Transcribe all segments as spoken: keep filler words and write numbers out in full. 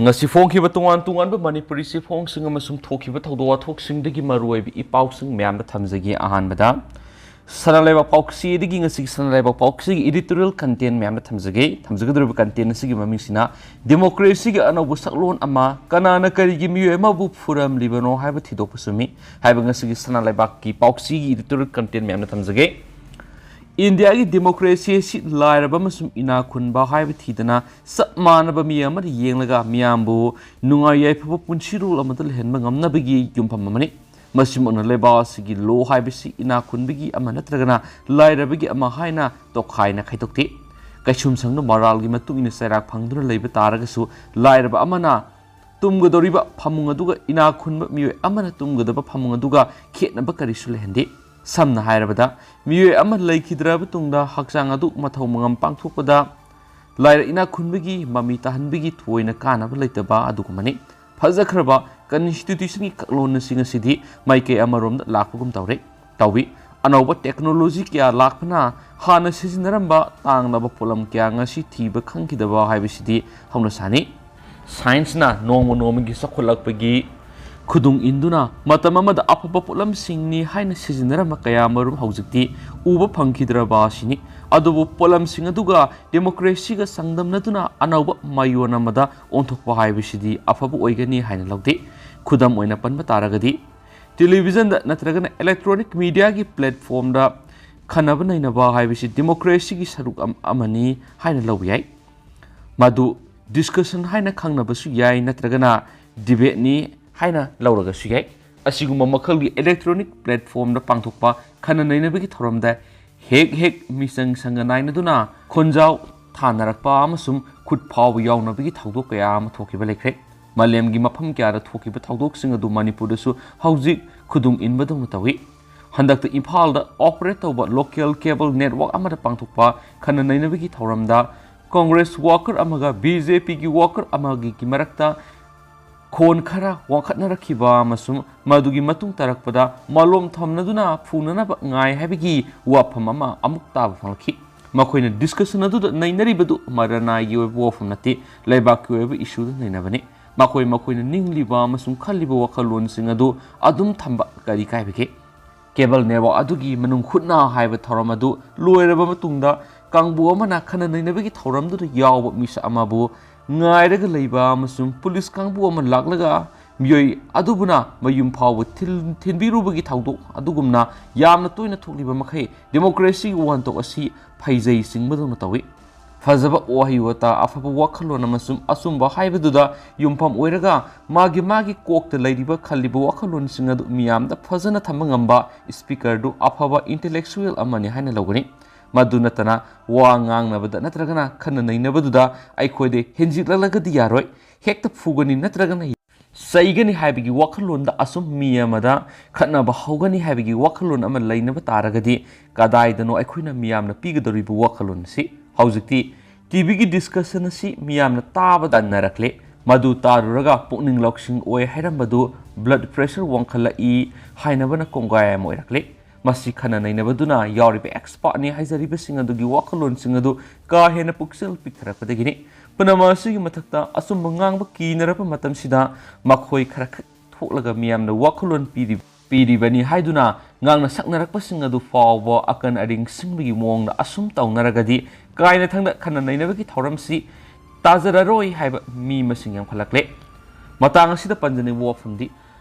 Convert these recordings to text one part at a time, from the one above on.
ꯉꯁꯤ ꯐꯣꯡꯈꯤꯕ ꯇꯣꯉꯥꯟ ꯇꯣꯉꯥꯟꯕ ꯃꯅꯤꯄꯨꯔꯤ ꯆꯦꯐꯣꯡꯁꯤꯡ ꯑꯃꯁꯨꯡ ꯊꯣꯛꯈꯤꯕ ꯊꯧꯗꯣꯛ ꯋꯥꯊꯣꯛꯁꯤꯡꯗꯒꯤ ꯃꯔꯨꯑꯣꯏꯕ ꯏ ꯄꯥꯎꯁꯤꯡ ꯃꯌꯥꯝꯗ ꯊꯝꯖꯒꯦ꯫ ꯑꯍꯥꯟꯕꯗ, ꯁꯅꯥ ꯂꯩꯕꯥꯛ ꯄꯥꯎꯆꯦꯗꯒꯤ ꯉꯁꯤꯒꯤ ꯁꯅꯥ ꯂꯩꯕꯥꯛ ꯄꯥꯎꯆꯦꯒꯤ editorial content ꯃꯌꯥꯝꯗ ꯊꯝꯖꯒꯦ꯫ ꯊꯝꯖꯒꯗꯧꯔꯤꯕ content ꯑꯁꯤꯒꯤ ꯃꯃꯤꯡꯁꯤꯅ "ꯗꯦꯃꯣꯀ꯭ꯔꯦꯁꯤꯒꯤ ꯑꯅꯧꯕ ꯁꯛꯂꯣꯟ ꯑꯃ, ꯀꯅꯥꯅ ꯀꯔꯤꯒꯤ ꯃꯤꯑꯣꯏ ꯑꯃꯕꯨ ꯐꯨꯔꯝꯂꯤꯕꯅꯣ ꯍꯥꯏꯕ ꯊꯤꯗꯣꯛꯄ ꯆꯨꯝꯃꯤ" ꯍꯥꯏꯕ ꯉꯁꯤꯒꯤ ꯁꯅꯥ ꯂꯩꯕꯥꯛꯀꯤ ꯄꯥꯎꯆꯦꯒꯤ editorial content ꯃꯌꯥꯝꯗ ꯊꯝꯖꯒꯦ꯫ ꯏꯟꯗꯤꯌꯥꯒꯤ ꯗꯦꯃꯣꯀ꯭ꯔꯦꯁꯤ ꯑꯁꯤ ꯂꯥꯏꯔꯕ ꯑꯃꯁꯨꯡ ꯏꯅꯥꯛ ꯈꯨꯟꯕ ꯍꯥꯏꯕ ꯊꯤꯗꯅ ꯆꯞ ꯃꯥꯟꯅꯕ ꯃꯤ ꯑꯃꯗ ꯌꯦꯡꯂꯒ ꯃꯤꯌꯥꯝꯕꯨ ꯅꯨꯡꯉꯥꯏ ꯌꯥꯏꯐꯕ ꯄꯨꯟꯁꯤꯔꯣꯜ ꯑꯃꯗ ꯂꯩꯍꯟꯕ ꯉꯝꯅꯕꯒꯤ ꯌꯨꯝꯐꯝ ꯑꯃꯅꯤ꯫ ꯃꯁꯤꯃꯛꯅ ꯂꯩꯕꯥꯛ ꯑꯁꯤꯒꯤ ꯂꯣ ꯍꯥꯏꯕꯁꯤ ꯏꯅꯥꯛ ꯈꯨꯟꯕꯒꯤ ꯑꯃ ꯅꯠꯇ꯭ꯔꯒꯅ ꯂꯥꯏꯔꯕꯒꯤ ꯑꯃ ꯍꯥꯏꯅ ꯇꯣꯈꯥꯏꯅ ꯈꯥꯏꯗꯣꯛꯇꯦ꯫ ꯀꯩꯁꯨꯝꯁꯪꯗ ꯃꯔꯥꯜꯒꯤ ꯃꯇꯨꯡ ꯏꯟꯅ ꯆꯩꯔꯥꯛ ꯐꯪꯗꯨꯅ ꯂꯩꯕ ꯇꯥꯔꯒꯁꯨ, ꯂꯥꯏꯔꯕ ꯑꯃꯅ ꯇꯨꯝꯒꯗꯧꯔꯤꯕ ꯐꯃꯨꯡ ꯑꯗꯨꯒ ꯏꯅꯥꯛ ꯈꯨꯟꯕ ꯃꯤꯑꯣꯏ ꯑꯃꯅ ꯇꯨꯝꯒꯗꯕ ꯐꯃꯨꯡ ꯑꯗꯨꯒ ꯈꯦꯠꯅꯕ ꯀꯔꯤꯁꯨ ꯂꯩꯍꯟꯗꯦ꯫ ꯁꯝꯅ ꯍꯥꯏꯔꯕꯗ, ꯃꯤꯑꯣꯏ ꯑꯃ ꯂꯩꯈꯤꯗ꯭ꯔꯕ ꯇꯨꯡꯗ ꯍꯛꯆꯥꯡ ꯑꯗꯨ ꯃꯊꯧ ꯃꯉꯝ ꯄꯥꯡꯊꯣꯛꯄꯗ ꯂꯥꯏꯔ ꯏꯅꯥꯛ ꯈꯨꯟꯕꯒꯤ ꯃꯃꯤ ꯇꯥꯍꯟꯕꯒꯤ ꯊꯣꯏꯅ ꯀꯥꯟꯅꯕ ꯂꯩꯇꯕ ꯑꯗꯨꯒꯨꯝꯕꯅꯤ꯫ ꯐꯖꯈ꯭ꯔꯕ constitutionꯒꯤ ꯀꯛꯂꯣꯟ ꯑꯁꯤ ꯉꯁꯤꯗꯤ ꯃꯥꯏꯀꯩ ꯑꯃꯔꯣꯝꯗ ꯂꯥꯛꯄꯒꯨꯝ ꯇꯧꯔꯦ꯫ ꯇꯧꯏ꯫ ꯑꯅꯧꯕ technology ꯀꯌꯥ ꯂꯥꯛꯄꯅ ꯍꯥꯟꯅ ꯁꯤꯖꯤꯟꯅꯔꯝꯕ ꯇꯥꯡꯂꯕ ꯄꯣꯠꯂꯝ ꯀꯌꯥ ꯉꯁꯤ ꯊꯤꯕ ꯈꯪꯈꯤꯗꯕ ꯍꯥꯏꯕꯁꯤꯗꯤ ꯍꯧꯅꯁꯥꯅꯤ꯫ Scienceꯅ ꯅꯣꯡꯃ ꯅꯣꯡꯃꯒꯤ ꯆꯥꯎꯈꯠꯂꯛꯄꯒꯤ ꯈꯨꯗꯨꯡ ꯏꯟꯗꯨꯅ ꯃꯇꯝ ꯑꯃꯗ ꯑꯐꯕ ꯄꯣꯠꯂꯝꯁꯤꯡꯅꯤ ꯍꯥꯏꯅ ꯁꯤꯖꯤꯟꯅꯔꯝꯕ ꯀꯌꯥ ꯃꯔꯨꯝ ꯍꯧꯖꯤꯛꯇꯤ ꯎꯕ ꯐꯪꯈꯤꯗ꯭ꯔꯕ ꯑꯁꯤꯅꯤ꯫ ꯑꯗꯨꯕꯨ ꯄꯣꯠꯂꯝꯁꯤꯡ ꯑꯗꯨꯒ democracyꯒ ꯆꯥꯡꯗꯝꯅꯗꯨꯅ ꯑꯅꯧꯕ ꯃꯌꯣꯟ ꯑꯃꯗ ꯑꯣꯟꯊꯣꯛꯄ ꯍꯥꯏꯕꯁꯤꯗꯤ ꯑꯐꯕ ꯑꯣꯏꯒꯅꯤ ꯍꯥꯏꯅ ꯂꯧꯗꯦ꯫ ꯈꯨꯗꯝ ꯑꯣꯏꯅ ꯄꯟꯕ ꯇꯥꯔꯒꯗꯤ, televisionꯗ ꯅꯠꯇ꯭ꯔꯒꯅ electronic mediaꯒꯤ platformꯗ ꯈꯟꯅꯕ ꯅꯩꯅꯕ ꯍꯥꯏꯕꯁꯤ democracyꯒꯤ ꯁꯔꯨꯛ ꯑꯝ-, ꯑꯃꯅꯤ ꯍꯥꯏꯅ ꯂꯧꯕ ꯌꯥꯏ꯫ ꯃꯗꯨ discussion ꯍꯥꯏꯅ ꯈꯪꯅꯕꯁꯨ ꯌꯥꯏ, ꯅꯠꯇ꯭ꯔꯒꯅ debateꯅꯤ ꯍꯥꯏꯅ ꯂꯧꯔꯒꯁꯨ ꯌꯥꯏ꯫ ꯑꯁꯤꯒꯨꯝꯕ ꯃꯈꯜꯒꯤ electronic platformꯗ ꯄꯥꯡꯊꯣꯛꯄ ꯈꯟꯅ ꯅꯩꯅꯕꯒꯤ ꯊꯧꯔꯝꯗ ꯍꯦꯛ ꯍꯦꯛ ꯃꯤꯆꯪ ꯁꯪꯒ ꯅꯥꯏꯅꯗꯨꯅ ꯈꯣꯟꯖꯥꯎ ꯊꯥꯅꯔꯛꯄ ꯑꯃꯁꯨꯡ ꯈꯨꯠ ꯐꯥꯎꯕ ꯌꯥꯎꯅꯕꯒꯤ ꯊꯧꯗꯣꯛ ꯀꯌꯥ ꯑꯃ ꯊꯣꯛꯈꯤꯕ ꯂꯩꯈ꯭ꯔꯦ꯫ ꯃꯥꯂꯦꯝꯒꯤ ꯃꯐꯝ ꯀꯌꯥꯗ ꯊꯣꯛꯈꯤꯕ ꯊꯧꯗꯣꯛꯁꯤꯡ ꯑꯗꯨ ꯃꯅꯤꯄꯨꯔꯗꯁꯨ ꯍꯧꯖꯤꯛ ꯈꯨꯗꯨꯡ ꯏꯟꯕꯗꯧꯅ ꯇꯧꯏ꯫ ꯍꯟꯗꯛꯇ ꯏꯝꯐꯥꯜꯗ operate ꯇꯧꯕ local cable network ꯑꯃꯗ ꯄꯥꯡꯊꯣꯛꯄ ꯈꯟꯅ ꯅꯩꯅꯕꯒꯤ ꯊꯧꯔꯝꯗ Congress worker ꯑꯃꯒ BJPꯒꯤ worker ꯑꯃꯒꯤ ꯃꯔꯛꯇ ꯈꯣꯟ ꯈꯔ ꯋꯥꯡꯈꯠꯅꯔꯛꯈꯤꯕ ꯑꯃꯁꯨꯡ ꯃꯗꯨꯒꯤ ꯃꯇꯨꯡ ꯇꯥꯔꯛꯄꯗ ꯃꯂꯣꯝ ꯊꯝꯅꯗꯨꯅ ꯐꯨꯅꯅꯕ ꯉꯥꯏ ꯍꯥꯏꯕꯒꯤ ꯋꯥꯐꯝ ꯑꯃ ꯑꯃꯨꯛ ꯇꯥꯕ ꯐꯪꯂꯛꯈꯤ꯫ ꯃꯈꯣꯏꯅ ꯗꯤꯁꯀꯁꯟ ꯑꯗꯨꯗ ꯅꯩꯅꯔꯤꯕꯗꯨ ꯃꯔꯅꯥꯏꯒꯤ ꯑꯣꯏꯕ ꯋꯥꯐꯝ ꯅꯠꯇꯦ, ꯂꯩꯕꯥꯛꯀꯤ ꯑꯣꯏꯕ ꯏꯁꯨꯗ ꯅꯩꯅꯕꯅꯤ꯫ ꯃꯈꯣꯏ ꯃꯈꯣꯏꯅ ꯅꯤꯡꯂꯤꯕ ꯑꯃꯁꯨꯡ ꯈꯜꯂꯤꯕ ꯋꯥꯈꯜꯂꯣꯟꯁꯤꯡ ꯑꯗꯨ ꯑꯗꯨꯝ ꯊꯝꯕ ꯀꯔꯤ ꯀꯥꯏꯕꯒꯦ? ꯀꯦꯕꯜ ꯅꯦꯠꯋꯥꯛ ꯑꯗꯨꯒꯤ ꯃꯅꯨꯡ ꯍꯨꯠꯅ ꯍꯥꯏꯕ ꯊꯧꯔꯝ ꯑꯗꯨ ꯂꯣꯏꯔꯕ ꯃꯇꯨꯡꯗ, ꯀꯥꯡꯕꯨ ꯑꯃꯅ ꯈꯟꯅ ꯅꯩꯅꯕꯒꯤ ꯊꯧꯔꯝꯗꯨꯗ ꯌꯥꯎꯕ ꯃꯤꯁꯛ ꯑꯃꯕꯨ ꯉꯥꯏꯔꯒ ꯂꯩꯕ ꯑꯃꯁꯨꯡ ꯄꯨꯂꯤꯁ ꯀꯥꯡꯕꯨ ꯑꯃ ꯂꯥꯛꯂꯒ ꯃꯤꯑꯣꯏ ꯑꯗꯨꯕꯨꯅ ꯃꯌꯨꯝ ꯐꯥꯎꯕ ꯊꯤꯟꯕꯤꯔꯨꯕꯒꯤ ꯊꯧꯗꯣꯛ ꯑꯗꯨꯒꯨꯝꯅ ꯌꯥꯝꯅ ꯇꯣꯏꯅ ꯊꯣꯛꯂꯤꯕ ꯃꯈꯩ, ꯗꯦꯃꯣꯀ꯭ꯔꯦꯁꯤꯒꯤ ꯋꯥꯍꯟꯊꯣꯛ ꯑꯁꯤ ꯐꯩꯖꯩ ꯆꯤꯡꯕꯗꯧꯅ ꯇꯧꯏ꯫ ꯐꯖꯕ ꯋꯥꯍꯩ ꯋꯥꯇꯥ, ꯑꯐꯕ ꯋꯥꯈꯜꯂꯣꯟ ꯑꯃꯁꯨꯡ ꯑꯆꯨꯝꯕ ꯍꯥꯏꯕꯗꯨꯗ ꯌꯨꯝꯐꯝ ꯑꯣꯏꯔꯒ ꯃꯥꯒꯤ ꯃꯥꯒꯤ ꯀꯣꯛꯇ ꯂꯩꯔꯤꯕ ꯈꯜꯂꯤꯕ ꯋꯥꯈꯜꯂꯣꯟꯁꯤꯡ ꯑꯗꯨ ꯃꯤꯌꯥꯝꯗ ꯐꯖꯅ ꯊꯝꯕ ꯉꯝꯕ ꯁ꯭ꯄꯤꯀꯔꯗꯨ ꯑꯐꯕ ꯏꯟꯇꯦꯂꯦꯛꯆꯨꯋꯦꯜ ꯑꯃꯅꯤ ꯍꯥꯏꯅ ꯂꯧꯒꯅꯤ꯫ ꯃꯗꯨ ꯅꯠꯇꯅ, ꯋꯥ ꯉꯥꯡꯅꯕꯗ ꯅꯠꯇ꯭ꯔꯒꯅ ꯈꯟꯅ ꯅꯩꯅꯕꯗꯨꯗ ꯑꯩꯈꯣꯏꯗ ꯍꯦꯟꯖꯤꯛꯂꯛꯂꯒꯗꯤ ꯌꯥꯔꯣꯏ, ꯍꯦꯛꯇ ꯐꯨꯒꯅꯤ ꯅꯠꯇ꯭ꯔꯒꯅ ꯆꯩꯒꯅꯤ ꯍꯥꯏꯕꯒꯤ ꯋꯥꯈꯜꯂꯣꯟꯗ ꯑꯁꯨꯝ ꯃꯤ ꯑꯃꯗ ꯈꯠꯅꯕ ꯍꯧꯒꯅꯤ ꯍꯥꯏꯕꯒꯤ ꯋꯥꯈꯜꯂꯣꯟ ꯑꯃ ꯂꯩꯅꯕ ꯇꯥꯔꯒꯗꯤ, ꯀꯗꯥꯏꯗꯅꯣ ꯑꯩꯈꯣꯏꯅ ꯃꯤꯌꯥꯝꯅ ꯄꯤꯒꯗꯧꯔꯤꯕ ꯋꯥꯈꯜꯂꯣꯟ ꯑꯁꯤ? ꯍꯧꯖꯤꯛꯇꯤ ꯇꯤꯚꯤꯒꯤ ꯗꯤꯁꯀꯁꯟ ꯑꯁꯤ ꯃꯤꯌꯥꯝꯅ ꯇꯥꯕ ꯇꯟꯅꯔꯛꯂꯦ꯫ ꯃꯗꯨ ꯇꯥꯔꯨꯔꯒ ꯄꯨꯛꯅꯤꯡ ꯂꯧꯁꯤꯡ ꯑꯣꯏ ꯍꯥꯏꯔꯝꯕꯗꯨ ꯕ꯭ꯂꯗ ꯄ꯭ꯔꯦꯁꯔ ꯋꯥꯡꯈꯠꯂꯛꯏ ꯍꯥꯏꯅꯕꯅ ꯀꯣꯡꯒꯥꯏ ꯑꯃ ꯑꯣꯏꯔꯛꯂꯦ꯫ ꯃꯁꯤ ꯈꯟꯅ ꯅꯩꯅꯕꯗꯨꯅ ꯌꯥꯎꯔꯤꯕ ꯑꯦꯛꯁꯄꯥꯔꯠꯅꯤ ꯍꯥꯏꯖꯔꯤꯕꯁꯤꯡ ꯑꯗꯨꯒꯤ ꯋꯥꯈꯜꯂꯣꯟꯁꯤꯡ ꯑꯗꯨ ꯀꯥ ꯍꯦꯟꯅ ꯄꯨꯛꯆꯦꯜ ꯄꯤꯛꯊꯔꯛꯄꯗꯒꯤꯅꯤ꯫ ꯄꯨꯝꯅꯃꯛ ꯑꯁꯤꯒꯤ ꯃꯊꯛꯇ, ꯑꯆꯨꯝꯕ ꯉꯥꯡꯕ ꯀꯤꯅꯔꯕ ꯃꯇꯝꯁꯤꯗ, ꯃꯈꯣꯏ ꯈꯔ ꯈꯛ ꯊꯣꯛꯂꯒ ꯃꯤꯌꯥꯝꯅ ꯋꯥꯈꯜꯂꯣꯟ ꯄꯤꯔꯤ-, ꯄꯤꯔꯤꯕꯅꯤ ꯍꯥꯏꯗꯨꯅ ꯉꯥꯡꯅ ꯁꯛꯅꯔꯛꯄꯁꯤꯡ ꯑꯗꯨ ꯐꯥꯎꯕ ꯑꯀꯟ ꯑꯔꯤꯡ ꯁꯤꯡꯕꯒꯤ ꯃꯑꯣꯡꯗ ꯑꯁꯨꯝ ꯇꯧꯅꯔꯒꯗꯤ, ꯀꯥꯏꯅꯊꯪꯗ ꯈꯟꯅ ꯅꯩꯅꯕꯒꯤ ꯊꯧꯔꯝꯁꯤ ꯇꯥꯖꯔꯔꯣꯏ ꯍꯥꯏꯕ ꯃꯤ ꯃꯁꯤꯡ ꯌꯥꯝꯈꯠꯂꯛꯂꯦ꯫ ꯃꯇꯥꯡ ꯑꯁꯤꯗ ꯄꯟꯖꯅꯤꯡꯕ ꯋꯥꯐꯝꯗꯤ,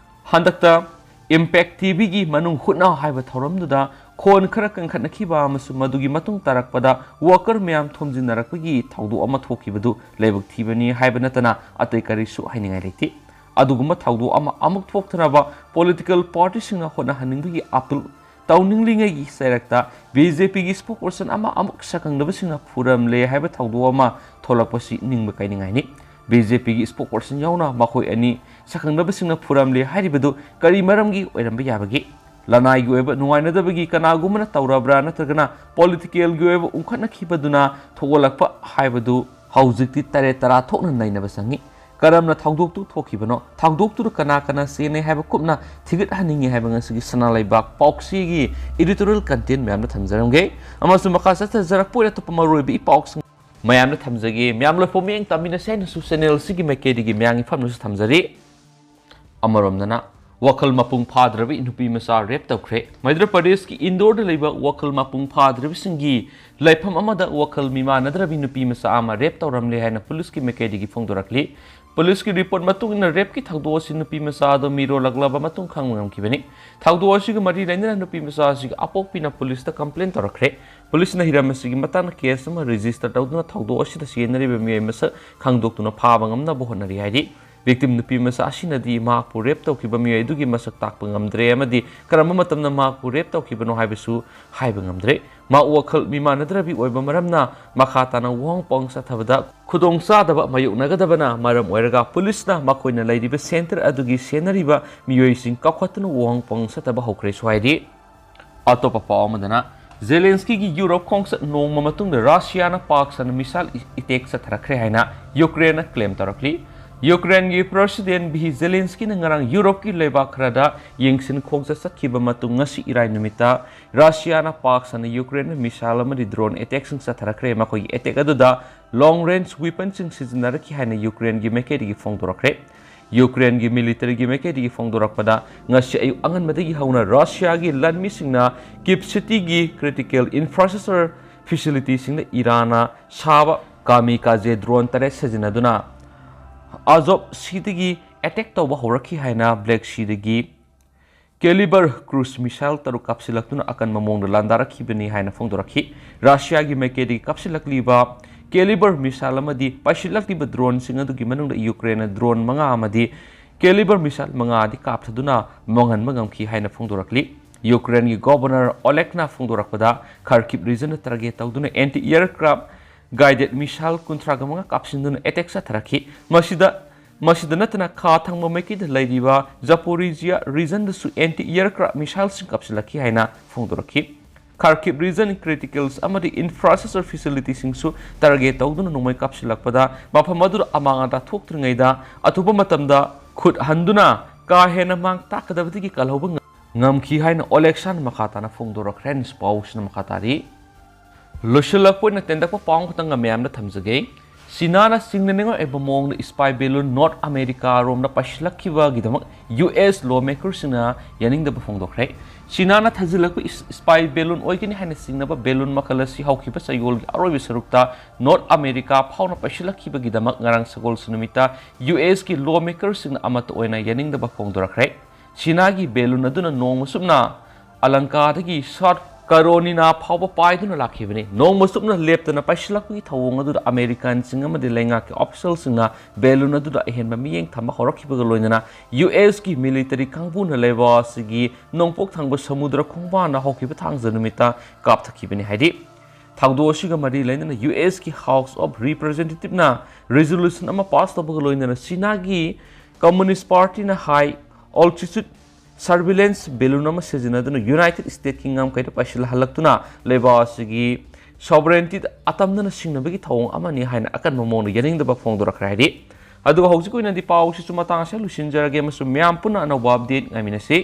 ꯍꯟꯗꯛꯇ ꯏꯝꯄꯦꯛ ꯇꯤꯚꯤꯒꯤ ꯃꯅꯨꯡ ꯍꯨꯠꯅ ꯍꯥꯏꯕ ꯊꯧꯔꯝꯗꯨꯗ ꯈꯣꯟ ꯈꯔ ꯀꯟꯈꯠꯅꯈꯤꯕ ꯑꯃꯁꯨꯡ ꯃꯗꯨꯒꯤ ꯃꯇꯨꯡ ꯇꯥꯔꯛꯄꯗ ꯋꯥꯀꯔ ꯃꯌꯥꯝ ꯊꯣꯝꯖꯤꯟꯅꯔꯛꯄꯒꯤ ꯊꯧꯗꯣꯛ ꯑꯃ ꯊꯣꯛꯈꯤꯕꯗꯨ ꯂꯥꯏꯕꯛ ꯊꯤꯕꯅꯤ ꯍꯥꯏꯕ ꯅꯠꯇꯅ ꯑꯇꯩ ꯀꯔꯤꯁꯨ ꯍꯥꯏꯅꯤꯡꯉꯥꯏ ꯂꯩꯇꯦ꯫ ꯑꯗꯨꯒꯨꯝꯕ ꯊꯧꯗꯣꯛ ꯑꯃ ꯑꯃꯨꯛ ꯊꯣꯛꯇꯅꯕ ꯄꯣꯂꯤꯇꯤꯀꯦꯜ ꯄꯥꯔꯇꯤꯁꯤꯡꯅ ꯍꯣꯠꯅꯍꯟꯅꯤꯡꯕꯒꯤ ꯑꯥꯄꯤꯜ ꯇꯧꯅꯤꯡꯂꯤꯉꯩꯒꯤ ꯆꯩꯔꯛꯇ, ꯕꯤ ꯖꯦ ꯄꯤꯒꯤ ꯁ꯭ꯄꯣꯛꯁꯄꯔꯁꯟ ꯑꯃ ꯑꯃꯨꯛ ꯁꯛꯈꯪꯗꯕꯁꯤꯡꯅ ꯐꯨꯔꯝꯂꯦ ꯍꯥꯏꯕ ꯊꯧꯗꯣꯛ ꯑꯃ ꯊꯣꯛꯂꯛꯄꯁꯤ ꯅꯤꯡꯕ ꯀꯥꯏꯅꯤꯡꯉꯥꯏꯅꯤ꯫ ꯕꯤ ꯖꯦ ꯄꯤꯒꯤ ꯁ꯭ꯄꯣꯛꯁꯄꯔꯁꯟ ꯌꯥꯎꯅ ꯃꯈꯣꯏ ꯑꯅꯤ ꯁꯛꯈꯪꯗꯕꯁꯤꯡꯅ ꯐꯨꯔꯝꯂꯦ ꯍꯥꯏꯔꯤꯕꯗꯨ ꯀꯔꯤ ꯃꯔꯝꯒꯤ ꯑꯣꯏꯔꯝꯕ ꯌꯥꯕꯒꯦ? ꯂꯅꯥꯏꯒꯤ ꯑꯣꯏꯕ ꯅꯨꯡꯉꯥꯏꯅꯗꯕꯒꯤ ꯀꯅꯥꯒꯨꯝꯕꯅ ꯇꯧꯔꯕ꯭ꯔꯥ, ꯅꯠꯇ꯭ꯔꯒꯅ ꯄꯣꯂꯤꯇꯤꯀꯦꯜꯒꯤ ꯑꯣꯏꯕ ꯎꯪꯈꯠꯅꯈꯤꯕꯗꯨꯅ ꯊꯣꯛꯍꯜꯂꯛꯄ ꯍꯥꯏꯕꯗꯨ ꯍꯧꯖꯤꯛꯇꯤ ꯇꯔꯦꯠ ꯇꯔꯥ ꯊꯣꯛꯅ ꯅꯩꯅꯕ ꯆꯪꯏ꯫ ꯀꯔꯝꯅ ꯊꯧꯗꯣꯛꯇꯨ ꯊꯣꯛꯈꯤꯕꯅꯣ, ꯊꯧꯗꯣꯛꯇꯨꯗ ꯀꯅꯥ ꯀꯅꯥ ꯆꯦꯟꯅꯩ ꯍꯥꯏꯕ ꯀꯨꯞꯅ ꯊꯤꯒꯠꯍꯟꯅꯤꯡꯉꯤ ꯍꯥꯏꯕ ꯉꯁꯤꯒꯤ ꯁꯅꯥ ꯂꯩꯕꯥꯛ ꯄꯥꯎꯆꯦꯒꯤ editorial content ꯃꯌꯥꯝꯗ ꯊꯝꯖꯔꯝꯒꯦ꯫ ꯑꯃꯁꯨꯡ ꯃꯈꯥ ꯆꯠꯊꯖꯔꯛꯄ ꯑꯣꯏꯅ ꯑꯇꯣꯞꯄ ꯃꯔꯨꯑꯣꯏꯕ ꯏ ꯄꯥꯎꯁꯤꯡ ꯃꯌꯥꯝꯗ ꯊꯝꯖꯒꯦ꯫ ꯃꯌꯥꯝ ꯂꯣꯏꯐꯥꯎ ꯃꯤꯠꯌꯦꯡ ꯇꯥꯃꯤꯟꯅꯁꯦ ꯍꯥꯏꯅꯁꯨ channel ꯑꯁꯤꯒꯤ ꯃꯥꯏꯀꯩꯗꯒꯤ ꯃꯌꯥꯝꯒꯤ ꯐꯝꯅꯁꯨ ꯊꯝꯖꯔꯤ꯫ ꯑꯃꯔꯣꯝꯗꯅ, ꯋꯥꯈꯜ ꯃꯄꯨꯡ ꯐꯥꯗ꯭ꯔꯕꯤ ꯅꯨꯄꯤ ꯃꯆꯥ rape ꯇꯧꯈ꯭ꯔꯦ꯫ ꯃꯙ꯭ꯌ ꯄ꯭ꯔꯗꯦꯁꯀꯤ ꯏꯟꯗꯣꯔꯗ ꯂꯩꯕ ꯋꯥꯈꯜ ꯃꯄꯨꯡ ꯐꯥꯗ꯭ꯔꯕꯤꯁꯤꯡꯒꯤ ꯂꯩꯐꯝ ꯑꯃꯗ ꯋꯥꯈꯜ ꯃꯤꯃꯥꯟꯅꯗ꯭ꯔꯕꯤ ꯅꯨꯄꯤ ꯃꯆꯥ ꯑꯃ rape ꯇꯧꯔꯝꯂꯦ ꯍꯥꯏꯅ ꯄꯨꯂꯤꯁꯀꯤ ꯃꯥꯏꯀꯩꯗꯒꯤ ꯐꯣꯡꯗꯣꯔꯛꯂꯤ꯫ ꯄꯨꯂꯤꯁꯀꯤ report ꯃꯇꯨꯡ ꯏꯟꯅ rapeꯀꯤ ꯊꯧꯗꯣꯛ ꯑꯁꯤ ꯅꯨꯄꯤ ꯃꯆꯥ ꯑꯗꯨ ꯃꯤꯔꯣꯜꯂꯛꯂꯕ ꯃꯇꯨꯡ ꯈꯪꯕ ꯉꯝꯈꯤꯕꯅꯤ꯫ ꯊꯧꯗꯣꯛ ꯑꯁꯤꯒ ꯃꯔꯤ ꯂꯩꯅꯅ ꯅꯨꯄꯤ ꯃꯆꯥ ꯑꯁꯤꯒꯤ ꯑꯄꯣꯛꯄꯤꯅ ꯄꯨꯂꯤꯁꯇ complain ꯇꯧꯔꯛꯈ꯭ꯔꯦ꯫ ꯄꯨꯂꯤꯁꯅ ꯍꯤꯔꯝ ꯑꯁꯤꯒꯤ ꯃꯇꯥꯡꯗ case ꯑꯃ register ꯇꯧꯗꯨꯅ ꯊꯧꯗꯣꯛ ꯑꯁꯤꯗ ꯆꯦꯟꯅꯔꯤꯕ ꯃꯤꯑꯣꯏ ꯃꯁꯛ ꯈꯪꯗꯣꯛꯇꯨꯅ ꯐꯥꯕ ꯉꯝꯅꯕ ꯍꯣꯠꯅꯔꯤ ꯍꯥꯏꯔꯤ꯫ Victim ꯅꯨꯄꯤ ꯃꯆꯥ ꯑꯁꯤꯅꯗꯤ ꯃꯍꯥꯛꯄꯨ rape ꯇꯧꯈꯤꯕ ꯃꯤꯑꯣꯏ ꯑꯗꯨꯒꯤ ꯃꯁꯛ ꯇꯥꯛꯄ ꯉꯝꯗ꯭ꯔꯦ ꯑꯃꯗꯤ ꯀꯔꯝꯕ ꯃꯇꯝꯗ ꯃꯍꯥꯛꯄꯨ rape ꯇꯧꯈꯤꯕꯅꯣ ꯍꯥꯏꯕꯁꯨ ꯍꯥꯏꯕ ꯉꯝꯗ꯭ꯔꯦ꯫ ꯃꯍꯥꯛ ꯋꯥꯈꯜ ꯃꯤꯃꯥꯟꯅꯗ꯭ꯔꯕꯤ ꯑꯣꯏꯕ ꯃꯔꯝꯅ ꯃꯈꯥ ꯇꯥꯅ ꯋꯥꯍꯪ ꯄꯥꯎꯍꯪ ꯆꯠꯊꯕꯗ ꯈꯨꯗꯣꯡꯆꯥꯗꯕ ꯃꯥꯌꯣꯛꯅꯒꯗꯕꯅ ꯃꯔꯝ ꯑꯣꯏꯔꯒ ꯄꯨꯂꯤꯁꯅ ꯃꯈꯣꯏꯅ ꯂꯩꯔꯤꯕ center ꯑꯗꯨꯒꯤ ꯁꯦꯟꯅꯔꯤꯕ ꯃꯤꯑꯣꯏꯁꯤꯡ ꯀꯥꯎꯈꯠꯇꯨꯅ ꯋꯥꯍꯪ ꯄꯥꯎꯍꯪ ꯆꯠꯊꯕ ꯍꯧꯈ꯭ꯔꯦꯁꯨ ꯍꯥꯏꯔꯤ꯫ ꯑꯇꯣꯞꯄ ꯄꯥꯎ ꯑꯃꯗꯅ, ꯖꯦꯂꯦꯟꯁꯀꯤꯒꯤ ꯌꯨꯔꯣꯞ ꯈꯣꯡꯆꯠ ꯅꯣꯡꯃ ꯃꯇꯨꯡꯗ ꯔꯁꯤꯌꯥꯅ ꯄꯥꯛ ꯁꯟꯅ missile attack ꯆꯠꯊꯔꯛꯈ꯭ꯔꯦ ꯍꯥꯏꯅ ꯌꯨꯀ꯭ꯔꯦꯟꯅ claim ꯇꯧꯔꯛꯂꯤ꯫ ꯌꯨꯀ꯭ꯔꯦꯟꯒꯤ President ꯚꯤ ꯖꯦꯂꯦꯟꯁꯀꯤꯅ ꯉꯔꯥꯡ ꯌꯨꯔꯣꯞꯀꯤ ꯂꯩꯕꯥꯛ ꯈꯔꯗ ꯌꯦꯡꯁꯤꯟ ꯈꯣꯡꯆꯠ ꯆꯠꯈꯤꯕ ꯃꯇꯨꯡ ꯉꯁꯤ ꯏꯔꯥꯏ ꯅꯨꯃꯤꯠꯇ ꯔꯁꯤꯌꯥꯅ ꯄꯥꯛ ꯁꯟꯅ ꯌꯨꯀ꯭ꯔꯦꯟꯗ missile ꯑꯃꯗꯤ drone attackꯁꯤꯡ ꯆꯠꯊꯔꯛꯈ꯭ꯔꯦ꯫ ꯃꯈꯣꯏꯒꯤ attack ꯑꯗꯨꯗ long range weaponꯁꯤꯡ ꯁꯤꯖꯤꯟꯅꯔꯛꯈꯤ ꯍꯥꯏꯅ ꯌꯨꯀ꯭ꯔꯦꯟꯒꯤ ꯃꯥꯏꯀꯩꯗꯒꯤ ꯐꯣꯡꯗꯣꯔꯛꯈ꯭ꯔꯦ꯫ ꯌꯨꯀ꯭ꯔꯦꯟꯒꯤ militaryꯒꯤ ꯃꯥꯏꯀꯩꯗꯒꯤ ꯐꯣꯡꯗꯣꯔꯛꯄꯗ, ꯉꯁꯤ ꯑꯌꯨꯛ ꯑꯉꯟꯕꯗꯒꯤ ꯍꯧꯅ ꯔꯁꯤꯌꯥꯒꯤ ꯂꯥꯟꯃꯤꯁꯤꯡꯅ Kyiv cityꯒꯤ critical infrastructure facilityꯁꯤꯡꯗ ꯏꯔꯥꯟꯅ ꯁꯥꯕ kamikaze drone ꯇꯔꯦꯠ ꯁꯤꯖꯤꯟꯅꯗꯨꯅ Azov Seaꯗꯒꯤ attack ꯇꯧꯕ ꯍꯧꯔꯛꯈꯤ ꯍꯥꯏꯅ Black Seaꯗꯒꯤ Kalibr cruise missile ꯇꯔꯨꯛ ꯀꯥꯞꯁꯤꯜꯂꯛꯇꯨꯅ ꯑꯀꯟꯕ ꯃꯑꯣꯡꯗ ꯂꯥꯟꯗꯥꯔꯛꯈꯤꯕꯅꯤ ꯍꯥꯏꯅ ꯐꯣꯡꯗꯣꯔꯛꯈꯤ꯫ ꯔꯁꯤꯌꯥꯒꯤ ꯃꯥꯏꯀꯩꯗꯒꯤ ꯀꯥꯞꯁꯤꯜꯂꯛꯂꯤꯕ Kalibr missile ꯑꯃꯗꯤ ꯄꯥꯏꯁꯤꯜꯂꯛꯂꯤꯕ droneꯁꯤꯡ ꯑꯗꯨꯒꯤ ꯃꯅꯨꯡꯗ ꯌꯨꯀ꯭ꯔꯦꯟꯅ drone ꯃꯉꯥ ꯑꯃꯗꯤ Kalibr missile ꯃꯉꯥꯗꯤ ꯀꯥꯞꯊꯗꯨꯅ ꯃꯥꯡꯍꯟꯕ ꯉꯝꯈꯤ ꯍꯥꯏꯅ ꯐꯣꯡꯗꯣꯔꯛꯂꯤ꯫ ꯌꯨꯀ꯭ꯔꯦꯟꯒꯤ Governor Olegꯅ ꯐꯣꯡꯗꯣꯔꯛꯄꯗ, Kharkiv regionꯗ target ꯇꯧꯗꯨꯅ anti aircraft guided missile ꯀꯨꯟꯊ꯭ꯔꯥꯒ ꯃꯉꯥ ꯀꯥꯞꯁꯤꯟꯗꯨꯅ attack ꯆꯠꯊꯔꯛꯈꯤ꯫ ꯃꯁꯤꯗ, ꯃꯁꯤꯗ ꯅꯠꯇꯅ ꯈꯥ ꯊꯪꯕ ꯃꯥꯏꯀꯩꯗ ꯂꯩꯔꯤꯕ Zaporizhia regionꯗꯁꯨ anti aircraft missileꯁꯤꯡ ꯀꯥꯞꯁꯤꯜꯂꯛꯈꯤ ꯍꯥꯏꯅ ꯐꯣꯡꯗꯣꯔꯛꯈꯤ꯫ Kharkiv region critical ꯑꯃꯗꯤ infrastructure facility ꯁꯤꯡꯁꯨ target ꯇꯧꯗꯨꯅ ꯅꯣꯡꯃꯩ ꯀꯥꯞꯁꯤꯜꯂꯛꯄꯗ ꯃꯐꯝ ꯑꯗꯨꯗ ꯑꯃꯥꯡ ꯑꯇꯥ ꯊꯣꯛꯇ꯭ꯔꯤꯉꯩꯗ ꯑꯊꯨꯕ ꯃꯇꯝꯗ ꯈꯨꯠ ꯍꯟꯗꯨꯅ ꯀꯥ ꯍꯦꯟꯅ ꯃꯥꯡ ꯇꯥꯛꯀꯗꯕꯗꯒꯤ ꯀꯜꯍꯧꯕ ꯉꯝꯈꯤ ꯍꯥꯏꯅ ꯑꯣꯂꯦꯛꯁꯥꯟ ꯃꯈꯥ ꯇꯥꯅ ꯐꯣꯡꯗꯣꯔꯛꯈ꯭ꯔꯦ꯫ ꯄꯥꯎꯁꯤꯅ ꯃꯈꯥ ꯇꯥꯔꯤ꯫ ꯂꯣꯏꯁꯤꯜꯂꯛꯄ ꯑꯣꯏꯅ ꯇꯦꯟꯇꯛꯄ ꯄꯥꯎ ꯑꯃꯈꯛꯇꯪꯒ ꯃꯌꯥꯝꯗ ꯊꯝꯖꯒꯦ꯫ ꯆꯤꯅꯥꯅ ꯆꯤꯡꯅꯅꯤꯡꯉꯥꯏ ꯑꯣꯏꯕ ꯃꯑꯣꯡꯗ spy balloon North America ꯔꯣꯝꯗ ꯄꯥꯏꯁꯤꯜꯂꯛꯈꯤꯕꯒꯤꯗꯃꯛ U S lawmaker ꯁꯤꯡꯅ ꯌꯥꯅꯤꯡꯗꯕ ꯐꯣꯡꯗꯣꯛꯈ꯭ꯔꯦ꯫ ꯆꯤꯅꯥꯅ ꯊꯥꯖꯤꯜꯂꯛꯄ spy balloon ꯑꯣꯏꯒꯅꯤ ꯍꯥꯏꯅ ꯆꯤꯡꯅꯕ balloon ꯃꯈꯜ ꯑꯁꯤ ꯍꯧꯈꯤꯕ ꯆꯌꯣꯜꯒꯤ ꯑꯔꯣꯏꯕ ꯁꯔꯨꯛꯇ North America ꯐꯥꯎꯅ ꯄꯥꯏꯁꯤꯜꯂꯛꯈꯤꯕꯒꯤꯗꯃꯛ ꯉꯔꯥꯡ ꯁꯒꯣꯜꯁꯦꯟ ꯅꯨꯃꯤꯠꯇ U S ꯀꯤ lawmaker ꯁꯤꯡꯅ ꯑꯃꯠꯇ ꯑꯣꯏꯅ ꯌꯥꯅꯤꯡꯗꯕ ꯐꯣꯡꯗꯣꯔꯛꯈ꯭ꯔꯦ꯫ ꯆꯤꯅꯥꯒꯤ balloon ꯑꯗꯨꯅ ꯅꯣꯡꯃ ꯆꯨꯞꯅ ꯑꯂꯪꯀꯥꯗꯒꯤ South Carolina ꯐꯥꯎꯕ ꯄꯥꯏꯗꯨꯅ ꯂꯥꯛꯈꯤꯕꯅꯤ꯫ ꯅꯣꯡꯃ ꯆꯨꯞꯅ ꯂꯦꯞꯇꯅ ꯄꯥꯏꯁꯤꯜꯂꯛꯄꯒꯤ ꯊꯧꯑꯣꯡ ꯑꯗꯨꯗ American ꯁꯤꯡ ꯑꯃꯗꯤ ꯂꯩꯉꯥꯛꯀꯤ official ꯁꯤꯡꯅ balloon ꯑꯗꯨꯗ ꯑꯍꯦꯟꯕ ꯃꯤꯠꯌꯦꯡ ꯊꯝꯕ ꯍꯧꯔꯛꯈꯤꯕꯒ ꯂꯣꯏꯅꯅ U S ꯀꯤ military ꯀꯥꯡꯕꯨꯅ ꯂꯩꯕꯥꯛ ꯑꯁꯤꯒꯤ ꯅꯣꯡꯄꯣꯛ ꯊꯪꯕ ꯁꯃꯨꯗ꯭ꯔ ꯈꯣꯡꯕꯥꯟꯗ ꯍꯧꯈꯤꯕ ꯊꯥꯡꯖ ꯅꯨꯃꯤꯠꯇ ꯀꯥꯞꯊꯈꯤꯕꯅꯤ ꯍꯥꯏꯔꯤ꯫ ꯊꯧꯗꯣꯛ ꯑꯁꯤꯒ ꯃꯔꯤ ꯂꯩꯅꯅ U S ꯀꯤ House of Representative ꯅ resolution ꯑꯃ pass ꯇꯧꯕꯒ ꯂꯣꯏꯅꯅ ꯆꯤꯅꯥꯒꯤ Communist Party ꯅ ꯍꯥꯏ, altitude surveillance balloon ꯑꯃ ꯁꯤꯖꯤꯟꯅꯗꯨꯅ United States ꯀꯤ ꯉꯝꯈꯩꯗ ꯄꯥꯏꯁꯤꯜꯍꯜꯂꯛꯇꯨꯅ ꯂꯩꯕꯥꯛ ꯑꯁꯤꯒꯤ sovereignty ꯗ ꯑꯇꯝꯅꯅ ꯁꯤꯡꯅꯕꯒꯤ ꯊꯧꯑꯣꯡ ꯑꯃꯅꯤ ꯍꯥꯏꯅ ꯑꯀꯟꯕ ꯃꯑꯣꯡꯗ ꯌꯥꯅꯤꯡꯗꯕ ꯐꯣꯡꯗꯣꯔꯛꯈ꯭ꯔꯦ ꯍꯥꯏꯔꯤ꯫ ꯑꯗꯨꯒ ꯍꯧꯖꯤꯛ ꯑꯣꯏꯅꯗꯤ ꯄꯥꯎꯁꯤꯁꯨ ꯃꯇꯥꯡ ꯑꯁꯤꯗ ꯂꯣꯏꯁꯤꯟꯖꯔꯒꯦ ꯑꯃꯁꯨꯡ ꯃꯌꯥꯝ ꯄꯨꯟꯅ ꯑꯅꯧꯕ update ꯉꯥꯏꯃꯤꯟꯅꯁꯤ꯫